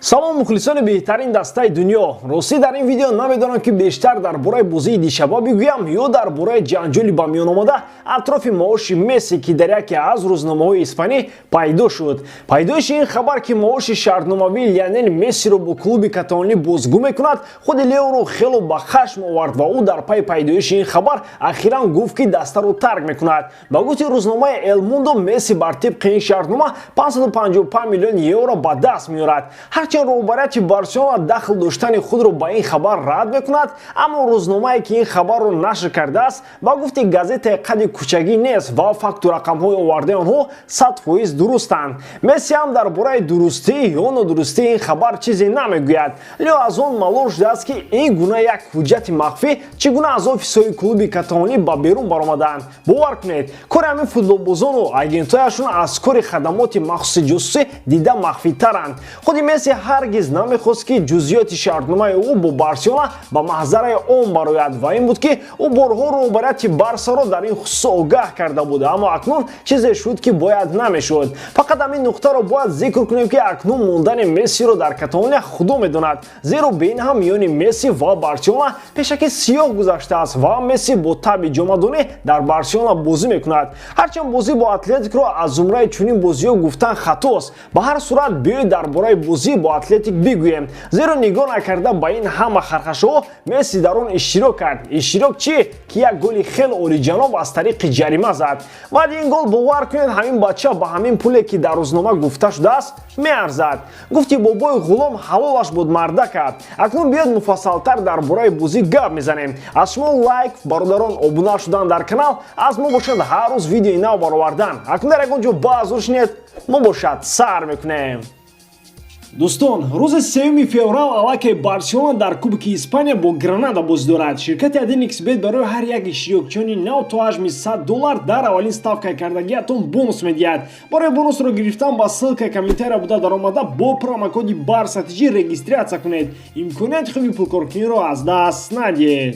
Салом, мухлисони беҳтарин дастаи дунё! Ростӣ, дар ин видео намедонам, ки бештар дар бораи бозии дишаба бигӯям ё дар бораи ҷанҷоли ба миён омада атрофи маоши Месси, ки дар яке аз рӯзномаҳои испанӣ пайдо шуд. Пайдоиши ин хабар, ки маоши шартномавии Лионел Мессиро бо клуби каталонӣ бозгӯ мекунад, худи Леоро хело ба хашм овард ва ӯ дар пайи пайдоиши ин хабар ахиран гуфт, ки дастаро тарк мекунад. Ба гуфти рӯзномаи Эл Мундо, Месси бар тибқи ин шартнома 555 миллион евро ба даст меорад. Ҳарчанд роҳбарияти Барселона дахл доштани худро ба ин хабар рад мекунад, аммо рӯзномае, ки ин хабарро нашр кардааст, ба гуфти газетаи қади кӯчагӣ нест ва факту рақамҳои овардаи онҳо 100% дурустанд. Месси ҳам дар бораи дурустӣ ё нодурустии ин хабар чизе намегӯяд. Лео аз он малол шудааст, ки ин гуна як ҳуҷҷати махфӣ чӣ гуна аз офисҳои клуби каталонӣ ба берун баромадаанд. Бовар кунед, кори ҳамин футболбозону агентҳояшон аз кори хадамоти махсуси ҷосусӣ дида махфитаранд. Худи Месси ҳаргиз намехост, ки ҷузъиёти шартномаи ӯ бо Барселона ба маҳзараи ом барояд, ва ин буд, ки ӯ борҳо роҳбарияти Барсаро дар ин хусус огаҳ карда буд. Аммо акнун чизе шуд, ки бояд намешуд. Фақат ҳамин нуқтаро бояд зикр кунем, ки акнун мондани Мессиро дар Каталония Худо медонад, зеро бе ин ҳам миёни Месси ва Барселона пешаки сиёҳ гузаштааст ва Месси бо табъи ҷомадонӣ дар Барселона бозӣ мекунад. Ҳарчанд бозӣ бо Атлетикро аз зумраи чунин бозиҳо гуфтан хатост, ба ҳар сурат биёед, дар бораи бозӣ бо Атлетик бигӯем, зеро нигоҳ накарда ба ин ҳама хархашаҳо, Месси дар он иштирок кард. Иштирок чӣ, ки як голи хеле олиҷаноб аз тариқи ҷарима зад. Баъди ин гол, бовар кунед, ҳамин бача ба ҳамин пуле, ки дар рӯзнома гуфта шудааст, меарзад. Гуфти бобои ғулом, ҳалолаш буд мардака. Акнун биёед, муфассалтар дар бораи бозӣ гап мезанем. Аз шумо лайк, бародарон, обуна шудан дар канал, аз мо бошад ҳар рӯз видеои нав баровардан. Акнун дар ягон ҷо баъзур шинед, мо бошад сар мекунем. Дӯстон, рӯзи 3 феврал аллакай Барселона дар Кубки Испания бо Гранада бозӣ дорад. Ширкати 1xBet барои ҳар як иштирокчиёни нав то ҳаҷми 100 доллар дар аввалин ставкаи кардагиатон бонус медиҳад. Барои бонусро гирифтан ба ссылкаи комментария буда даромада, бо промокоди БАРСАТИЖ регистрация кунед. Имконияти хуби пулкоркуниро аз даст надиҳед.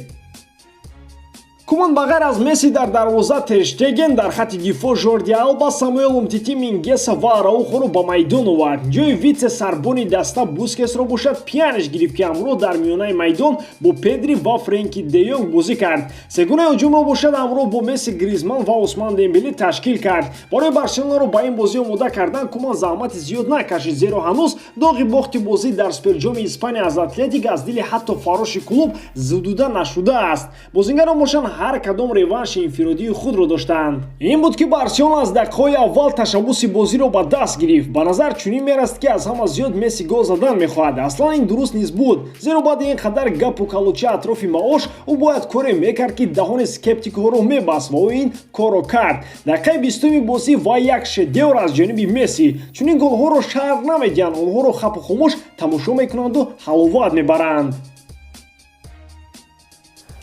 Куман ба ғайр аз Месси дар дарвоза Тер Штеген, дар хати дифоъ Жорди Алба, Самуэл Умтити, Мингеса ва Араухоро ба майдон овард. Ҷои витсе сарбони даста Бускесро бошад Пьяниш гирифт, ки ҳамроҳ дар миёнаи майдон бо Педри ва Френки де Йонг бозӣ кард. Сегунаи ҳуҷумро бошад ҳамроҳ бо Месси, Гризман ва Усман Дембеле ташкил кард. Барои Барселонаро ба ин бозӣ омода кардан Куман заҳмати зиёд накашид, зеро ҳанӯз доғи бохти бозӣ дар Суперҷоми Испания аз Атлетик аз дили ҳатто фарроши клуб зудуда нашудааст. Бозингарон бошанд, ҳар кадом реванши инфиродии худро доштанд. Ин буд, ки Барселона аз дақиқаҳои аввал ташаббуси бозиро ба даст гирифт. Ба назар чунин мерасад, ки аз ҳама зиёд Месси гол задан мехоҳад. Аслан ин дуруст низ буд, зеро баъди ин қадар гапу калоча атрофи маош ӯ бояд коре мекард, ки даҳони скептикҳоро мебаст, ва ӯ ин корро кард. Дақиқаи 20-уми бозӣ ва як шедевр аз ҷониби Месси. Чунин голҳоро шарҳ намедиҳанд, онҳоро хапу хомӯш тамошо мекунанду ҳаловат мебаранд.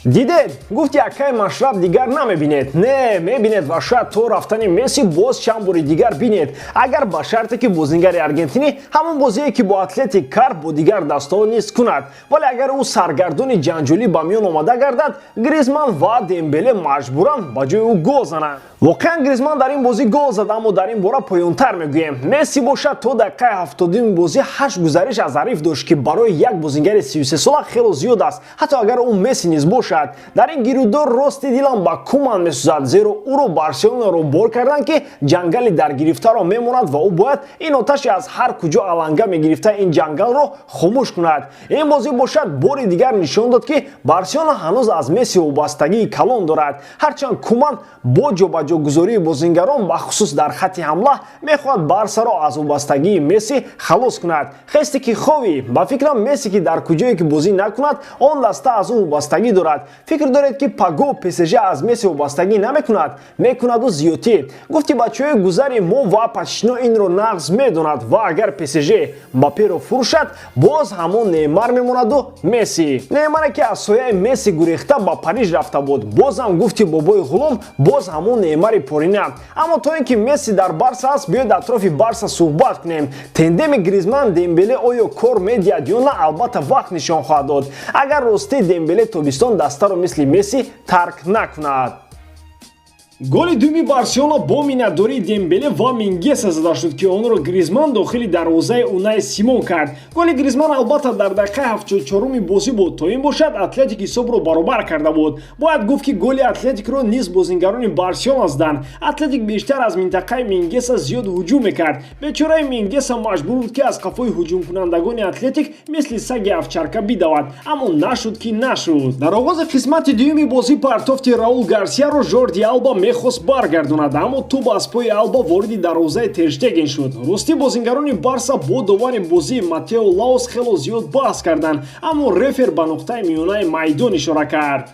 Дидед, гуфти акай Машраб, дигар намебинед. Не, мебинед ва шояд то рафтани Месси боз чанд бори дигар бинед, агар ба шарте ки бозингари аргентинӣ ҳамон бозие, ки бо Атлетик кард, бо дигар дастҳо низ кунад. Вале агар ӯ саргардони ҷанҷолӣ ба миён омада гардад, Гризман ва Дембеле маҷбуран ба ҷои ӯ гол зананд. Воқеан, Гризман дар ин бозӣ гол зад, аммо дар ин бора поёнтар мегӯем. Месси бошад то дақиқаи 70-уми бозӣ ҳашт гузариш аз ҳариф дошт, ки барои як бозингари 33-сола хело зиёд аст, ҳатто агар ӯ Месси низ бошад. Дар ин гирудор рости дилам ба Куман месӯзад, зеро ӯро Барселонаро бор карданд, ки ҷангали даргирифтаро мемонад ва ӯ бояд ин оташи аз ҳар куҷо аланга мегирифта ин ҷангалро хомӯш кунад. Ин бозӣ бошад бори дигар нишон дод, ки Барселона ҳанӯз аз Месси вобастагии калон дорад. Ҳарчанд Куман бо ҷобаҷогузории бозингарон, бахусус дар хати ҳамла, мехоҳад Барсаро аз вобастагии Месси халос кунад. Хести ки хови, ба фикрам, Месси ки дар куҷое ки бозӣ накунад, он даста аз ӯ вобастагӣ дорад. Фикр доред, ки паго ПСЖ аз Месси вобастагӣ намекунад? Мекунаду зиёдтӣ. Гуфти бачаҳои гузари мо ва Почеттино инро нағз медонад ва агар ПСЖ Мбапперо фурӯшад, боз ҳамон Неймар мемонаду Месси. Неймаре, ки аз сояи Месси гурехта ба Париж рафта буд. Бозам, гуфти бобои ғулом, боз ҳамон Неймари порина. Аммо то ин ки Месси дар Барса аст, биёед, атрофи Барса суҳбат кунем. Тендеми Гризман, Дембеле оё кор медиҳад ё на, албатта вақт нишон хоҳад дод, агар ростӣ Дембеле тобистон дастаро мисли Месси тарк накунад. Голи дуюми Барселона бо миннатдории Дембеле ва Мингеса зада шуд, ки онро Гризман дохили дарвозаи Унай Симон кард. Голи Гризман албатта дар дақиқаи 74-уми бозӣ буд. То ин бошад, Атлетик ҳисобро баробар карда буд. Бояд гуфт, ки голи Атлетикро низ бозингарони Барселона заданд. Атлетик бештар аз минтақаи Мингеса зиёд ҳуҷум мекард. Бечораи Мингеса маҷбур буд, ки аз қафои ҳуҷумкунандагони Атлетик мисли саги овчарка бидавад, аммо нашуд, ки нашуд. Дар оғози қисмати дуюми бозӣ партофти Раул Гарсияро Жорди Алба мехост баргардонад, аммо тӯб аз пои Алба вориди дарвозаи Терштеген шуд. Ростӣ, бозингарони Барса бо довари бозии Матео Лаос хело зиёд баҳс карданд, аммо рефер ба нуқтаи миёнаи майдон ишора кард.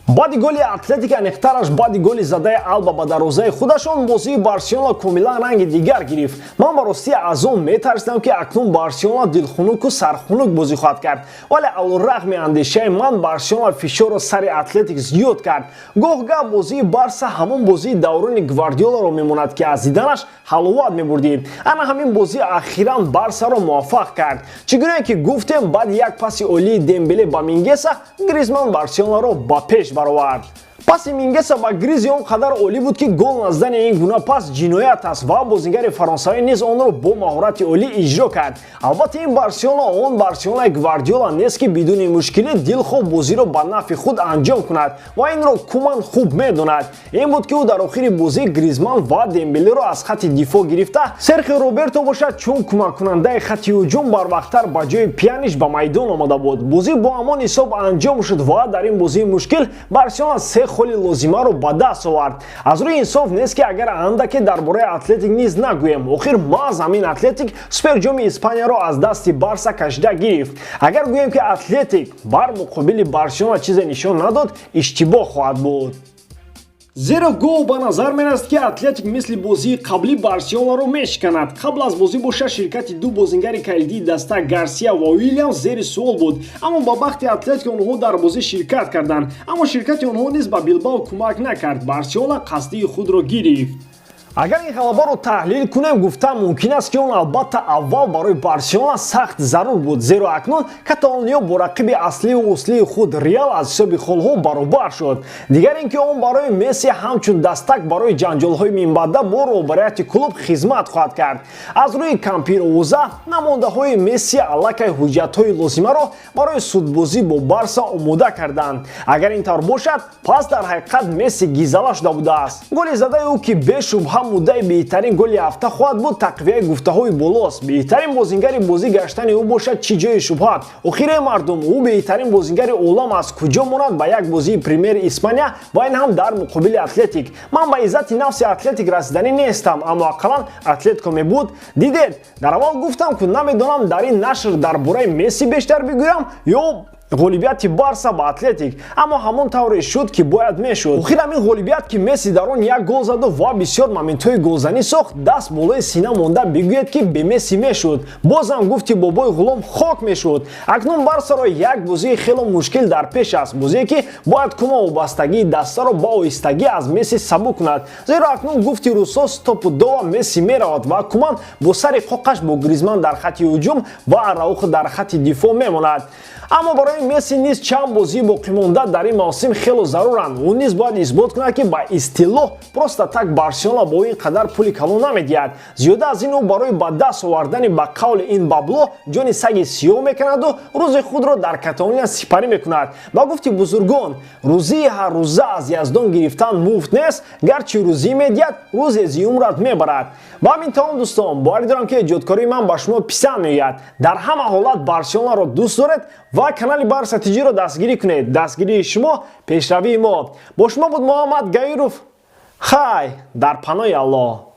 Баъди голи Атлетик, аниқтараш баъди голи задаи Алба ба дарвозаи худашон, бозии Барселона комилан ранги дигар гирифт. Ман ба ростӣ аз он метарсидам, ки акнун Барселона дилхунуку сархунук бозӣ хоҳад кард, вале алорағми андешаи ман Барселона фишорро сари Атлетик зиёд кард. Гоҳ гаҳ бозии Барса ҳамон бозии даврони Гвардиоларо мемонад, ки аз диданаш ҳаловат мебурдӣ. Ана ҳамин бозӣ ахиран Барсаро муваффақ кард. Чӣ гуне ки гуфтем, баъди як паси олии Дембеле ба Мингеса, Гризман Барселонаро ба пеш баровард. Паси Мингеса ба Гризи он қадар олӣ буд, ки гол назадани ин гуна пас ҷиноят аст ва бозингари фаронсавӣ низ онро бо маҳорати олӣ иҷро кард. Албатта, ин Барселона он Барселонаи Гвардиола нест, ки бидуни мушкилӣ дилхоҳ бозиро ба нафъи худ анҷом кунад, ва инро Куман хуб медонад. Ин буд, ки ӯ дар охири бозӣ Гризман ва Дембелеро аз хатти дифоъ гирифта, Серхио Роберто бошад, чун кӯмаккунандаи хатти ҳуҷум, барвақттар ба ҷои Пьяниш ба майдон омада буд. Бозӣ бо ҳамон ҳисоб анҷом шуд ва дар ин бозии мушкил Барселона се холи лозимаро ба даст овард. Аз рӯи инсоф нест, ки агар андаке дар бораи Атлетик низ нагӯем. Охир маҳз ҳамин Атлетик суперҷоми Испанияро аз дасти Барса кашида гирифт. Агар гӯем, ки Атлетик бар муқобили Барселона чизе нишон надод, иштибоҳ хоҳад буд, зеро гоҳ ба назар мерасад, ки Атлетик мисли бозии қаблӣ Барселонаро мешиканад. Қабл аз бозӣ бошад, ширкати ду бозингари калидии даста, Гарсия ва Уилямс, зери суол буд, аммо ба бахти Атлетик онҳо дар бозӣ ширкат карданд. Аммо ширкати онҳо низ ба Билбао кӯмак накард. Барселона қасдии худро гирифт. Агар ин ғалабаро таҳлил кунем, гуфтан мумкин аст, ки он албатта аввал барои Барселона сахт зарур буд, зеро акнун каталониё бо рақиби аслию услии худ Реал аз ҳисоби холҳо баробар шуд. Дигар ин ки он барои Месси ҳамчун дастак барои ҷанҷолҳои минбаъда бо роҳбарияти клуб хизмат хоҳад кард. Аз рӯи кампировоза, намондаҳои Месси аллакай ҳуҷҷатҳои лозимаро барои судбозӣ бо Барса омода карданд. Агар ин тавр бошад, пас дар ҳақиқат Месси гизала шуда будааст. Голи задаи ӯ, ки бешубҳа муддаи беҳтарин голи ҳафта хоҳад буд, тақвияи гуфтаҳои болост. Беҳтарин бозингари бозӣ гаштани ӯ бошад, чӣ ҷои шубҳа? Охире, мардум, ӯ беҳтарин бозингари олам аз куҷо монад ба як бозии Премери Испания ва ин ҳам дар муқобили Атлетик? Ман ба иззати нафси Атлетик расиданӣ нестам, аммо ақаллан Атлетико мебуд. Дидед, дар аввал гуфтам, ку намедонам, дар ин нашр дар бораи Месси бештар бигӯям ё ғолибияти Барса ба Атлетик, аммо ҳамон тавре шуд, ки бояд мешуд. Охир ҳамин ғолибият, ки Месси дар он як гол заду ва бисёр моментҳои голзанӣ сохт, даст болои сина монда бигӯяд, ки бе Месси мешуд, бозам гуфти бобои ғулом хок мешуд. Акнун Барсаро як бозии хело мушкил дар пеш аст, бозие, ки бояд Куман вобастагии дастаро ба оҳистагӣ аз Месси сабук кунад, зеро акнун, гуфти русо, стопудово Месси меравад ва Куман бо сари қоқаш бо Гризман дар хатти ҳуҷум ва Араухо дар хатти дифоъ мемонад. Аммо барои Месси низ чанд бозии боқимонда дар ин мавсим хело заруранд. Ӯ низ бояд исбот кунад, ки ба истилоҳ просто так Барселона бо ин қадар пули калон намедиҳад. Зиёда аз ин, ӯ барои ба даст овардани, ба қавли ин, бабло ҷони саги сиёҳ мекунаду рӯзи худро дар Каталония сипарӣ мекунад. Ба гуфти бузургон, рӯзии ҳаррӯза аз Яздон гирифтан муфт нест, гарчи рӯзӣ медиҳад, рӯзе зи умрат мебарад. Ба ҳамин тамом, дӯстон. Боварӣ дорам, ки эҷодкории ман ба шумо писанд меояд. Дар ҳама ҳолат Барселонаро дӯст доред ва канали Барса Тиҷиро дастгирӣ кунед. Дастгирии шумо пешравии мо. Бо шумо буд Муҳаммад Гаиров. Хай, дар паноҳи Аллоҳ.